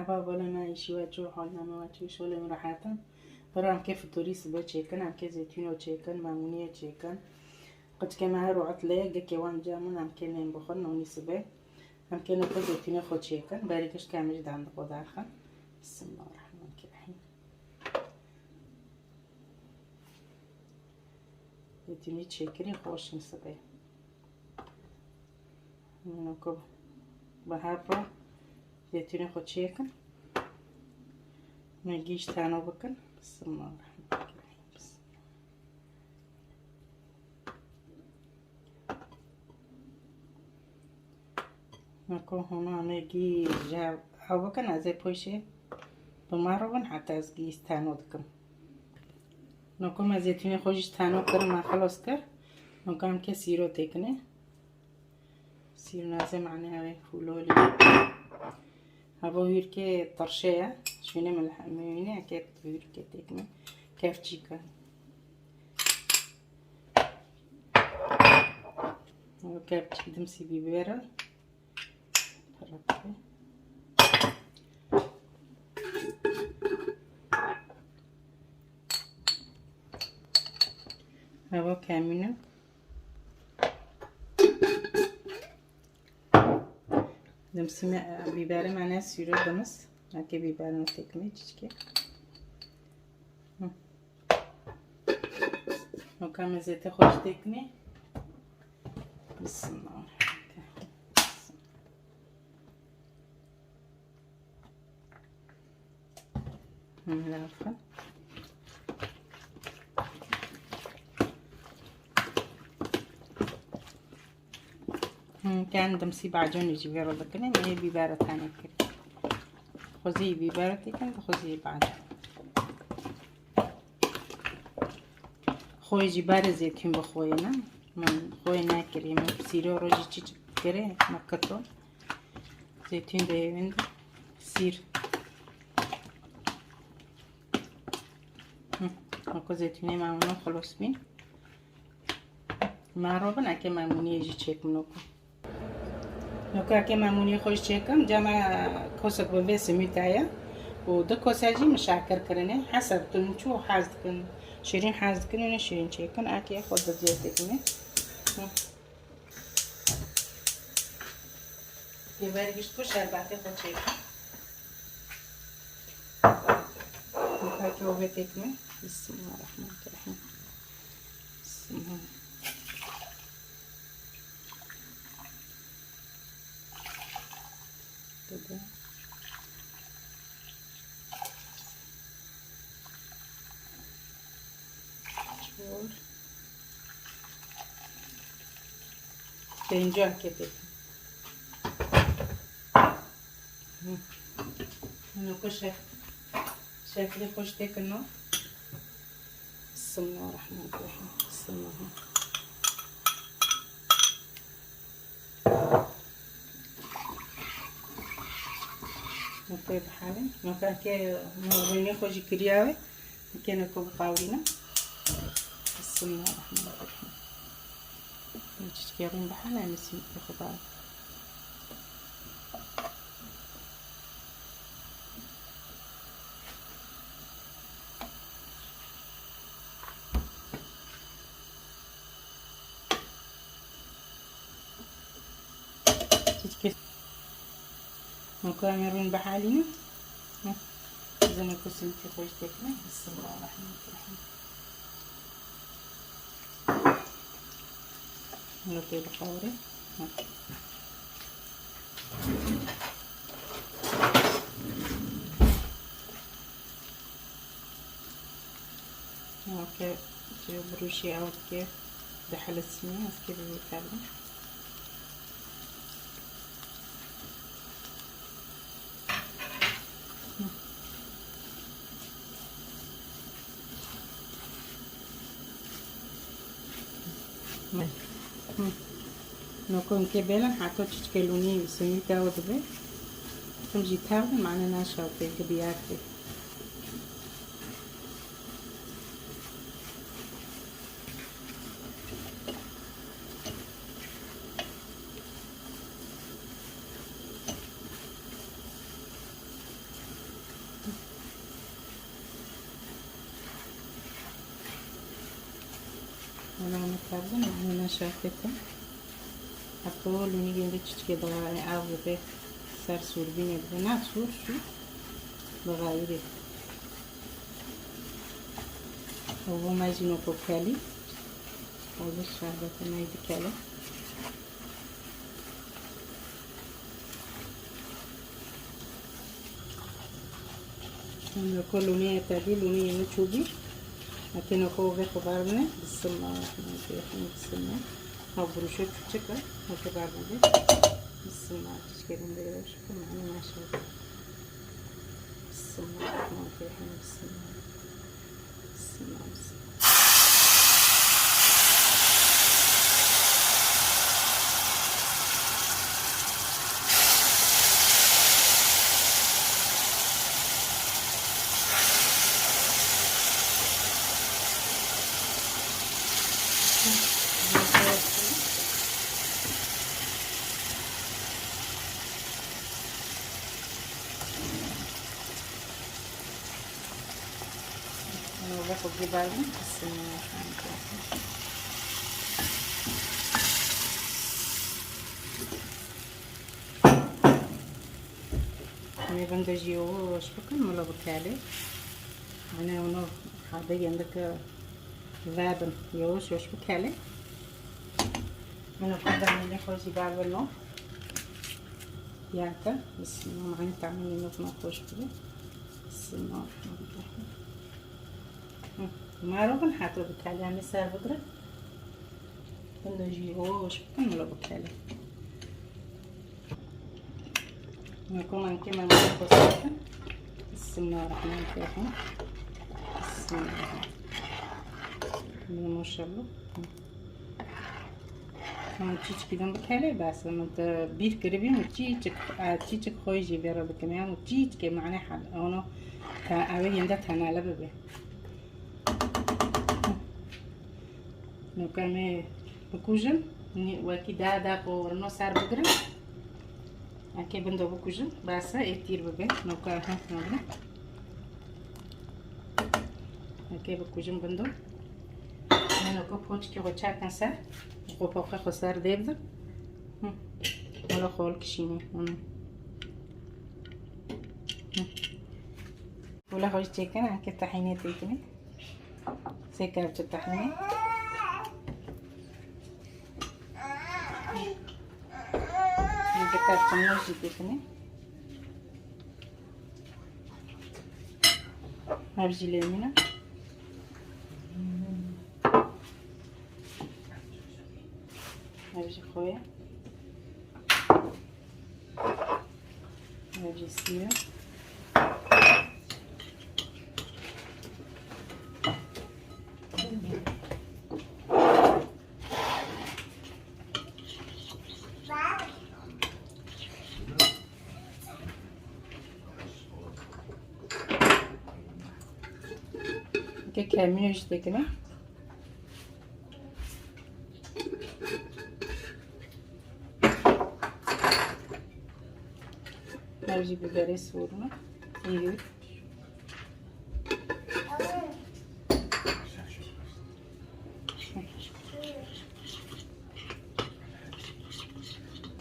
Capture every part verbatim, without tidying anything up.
Hevalê me, îşî we çû, halna me we çû, şolê min rehet in. Bira em kê fitorî sibe çêkin, em kê zeytûno çêkin, memûniyê çêkin. Qicikê me her û etlê, gekê wan ca min, em kê nên bixwin, nonî sibe. Em kê noko zeytûnê xwe çêkin, berî gişt ke em jî dandiqo daxin. Bismillahirrahmanirrahîm. Zeytûnî çêkirî xweş in sibe. Min ku bi hev re zeytûnê xwe çêkin. Me gîş tano bikin. Bismillahirrahmanirrahîm. Noko hona me gîş ji hev bikin, ez ê poşê bi me re bin heta ez gîş tano dikim. Noko me zeytûnê xwe jî tano kir, me xilos kir. Noko em ke sîro têkine. Sîr nazê mane ew ê hûlolî. Havo hûrkê tirşe ye. Şûnê min li hemî wîne, eke hûrkê têkine. Kevçîka. Ew kevçîk dimsî bîbera. Havo kemîne. Dimsî me, bîberê me ne sîro dimis. Eke bîberê me têkimê çiçkê. Hı. Noka me zête xweş têkimê. Bismillah. Hı, lafı. Hı, kendim sî baconê jî vê re dikine, mê bîbera tenê kirî. Xwezî bîbera têkin, xwezî bacon. Xwê jî berê zêtûn bixweyne. Min xwê nekirî, min sîro rojî çi kirê, min kito. Zeytûn de evinde sîr. Hı, weke zeytûnê me hûn xilos bîn. Me robin eke memûniyê jî çêkim noku. Noku eke memûniyê xwe jî çêkim, cama kosek bi vê simîta ye. Û du kose jî min şeker kirine. Hesab dikin, çi hez dikin. Şirîn hez dikin, û ne şirîn çêkin. Eke xwe di cê têkine. Hı. Lê ber gişt ku şerbatê xwe çêkin. Mixakê ovê têkine. Bismillahirrahmanirrahim. Bismillah. Dede. Çor. Pênca ketê. Hı. Hino ku şef-, şeflê xweş têkino. Bismillahirrahmanirrahim. Bismillah. Noke bihalin. Noke ke rûnê xwe jî kiriya wê. Kene ku biqawrîne. Bismillahirrahmanirrahim. Çiçkê rûn bihalin, em ê simîtê xwe da. Çiçkê. Noka em ê rûn bihalînin. Hı. Zine ku simîtê xwe jî têkine. Bismillahirrahmanirrahim. Hino tê biqewre. Hı. Weke ji birûşê ew dike dihelisîne, ez kê bi wê tev im. Hı. Nokonkê bêlin heta çiçkê lûnî simîta û dibe. Tim jî tev bin, mane naşewitê, gibiyar tê. Anî me şertê ku heta lûnî gêndê çiçkê dixayê, ev dibe ser sûrbînê dibe. Ne sûr, sûr. Dixayî bê. Û bo me jî noko kelî. Û bi şerbetê me yî dikele. Noko lûnê ye tedî, lûnê ye min çûbî. Eke noko vê xwe ber bine. Bismillahirrahmanirrahim. Bismillah. Ha, buruşo küçük ha. Noko ber bine. Bismillah. Çiçkê binde yavaş. Tamam, maşallah. Bismillahirrahmanirrahim. Bismillah. Bismillah. Nûve xwe gibarî. Em ê vinde jî yavaş bikin, mila bikelê. Yanî onu hade yendik vebin, yavaş yavaş bikelê. Min xwe demê xwe jî ber bino. Yata, bismillah, mane tamamî nokna xweş bû. Bismillah. Hı, maro bin heta bikelê, em ê ser bigire. Bin de jî hoş bikin, wilo bikelê. Niko mankê me mane xweş bikin. Bismillah rahman rahim. Bismillah. Maşallah. Hı. Ama çîçikî din bikelê bes, min te bîr kiribî, min çîçik, e, çîçik xwe jî vê re bikim, ya min çîçikê mane hal, onu te, ew ê hinde tenele bibe. Nûke em ê bikujin, nî-, wekî da da qo rino ser bigirin. Eke bindo bikujin, bes e, ê tîr bibe. Nûke, ha, nûke. Eke bikujin bindo. Nûke poçikê xwe çakin ser. Xwe poqê xwe ser dê bidin. Hı. Wala xol kişîne. Hı. Hı. Wala xwe çêkin, eke tahînê têkine. Sê kevçe tahînê. Yê kevçe mûz jî têkine. Ev jî lêmîn e. Ev jî xwe ye. Ev jî sîr e. Ke kemînê jî têkine. Ev jî biberê sor me. Êyû.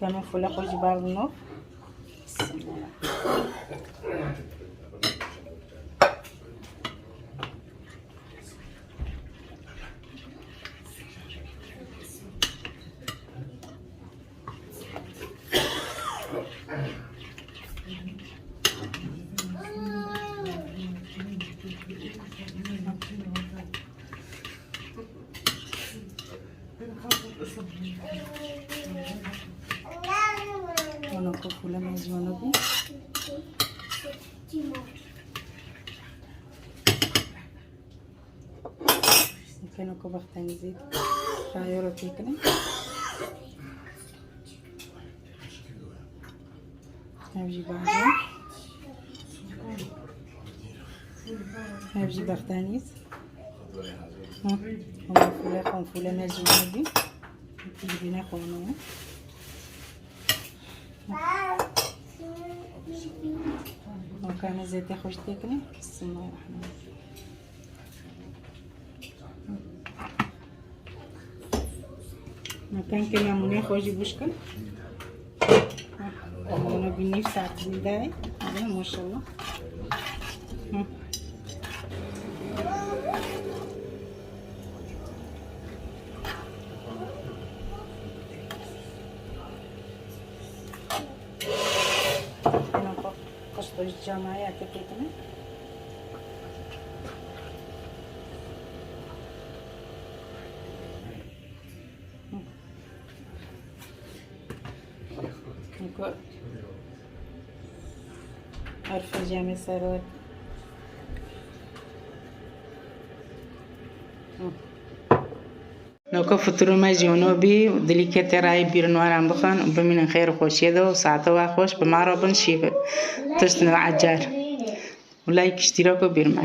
Kemê fûle xwe jî ber bino. Ona kofule mezmana bû. Keno ku bextenî zî çayo re têkine. Ev jî baş e. Ev jî bextenîz. Hı. Konfule, konfule me jî werdî. Jibîne xonu. Waka me zêde xweş têkine. Bismillahirrahmanirrahim. Tenkê me mûnê xwe jî bûş kin. Heh, mûne bî nîv saet zî de ye. Hadi maşallah. Hı. Ena xwe qişto ji cama ye tê pêkine. Niko. Arfe cemê serwet. Noko fitirû me jî wino bî, dilî ketê rayê bîr nwaran bixin û bimînin xêr û xweşiyê de û saete we xweş, bi me re bin şîve. Tişt ne ecar. Û like, iştîrak û bîr me.